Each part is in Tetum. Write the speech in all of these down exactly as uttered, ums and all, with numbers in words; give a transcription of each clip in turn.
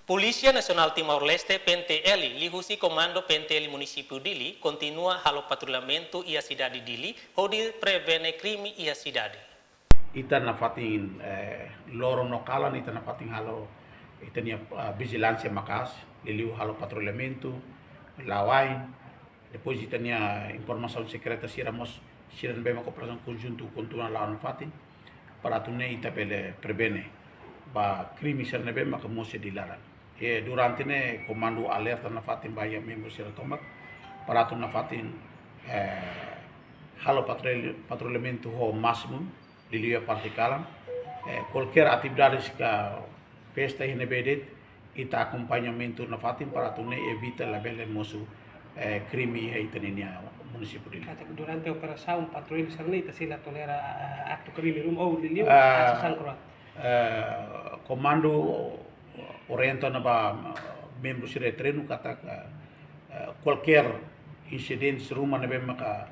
Polísia Nasionál Timor-Leste, P N T L, liuhusi Komandu P N T L Munisípiu Dili, kontinua halo patrullamentu iha sidade Dili, hodi prevene krime iha sidade. Ita nafatin, eh, loron no kalan, ita nafatin halo ita-nia, ah, vijilánsia maka'as, liuliu halo patrullamentu, la'o ain, depois ita-nia informasaun sekreta sira mós, sira ne'ebé mak operasaun konjuntu kontinua la'o nafatin, para atu nune'e ita bele prevene ba krime sira ne'ebé maka mosu iha laran. E durante ne'e komandu alerta nafatin ba iha membru sira tomak, para atu nafatin, eh, halo patrul-, patrullamentu ho másimu, liuliu iha parte kalan. Eh, kualkér atividade sira festa iha ne'ebé de'it, ita akompañamentu nafatin para atu nune'e evita labele mosu, eh, krime iha ita-nia munisípiu Dili. Katak durante operasaun patrullu sira-ne'e ita sei la tolera, eh, aktu krime ruma ou liuliu, ah, asaun kroat. Eh, komandu orienta ona ba, eh, membru sira treinu katak, eh, kualkér insidente ruma ne'ebé maka,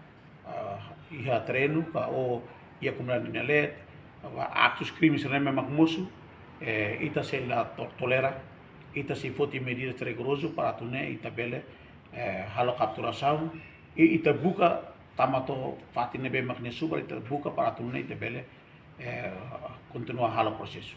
eh, iha treinu ka ou iha komunidade nia leet, ba aktus krime sira ne'ebé mak mosu, eh, ita sei la to-, tolera, ita sei foti medidas rigorozu para atu nune'e ita bele, eh, halo kapturasaun, i ita buka tama to'o fatin ne'ebé mak nia subar, ita buka para atu nune'e ita bele, eh, kontinua halo prosesu.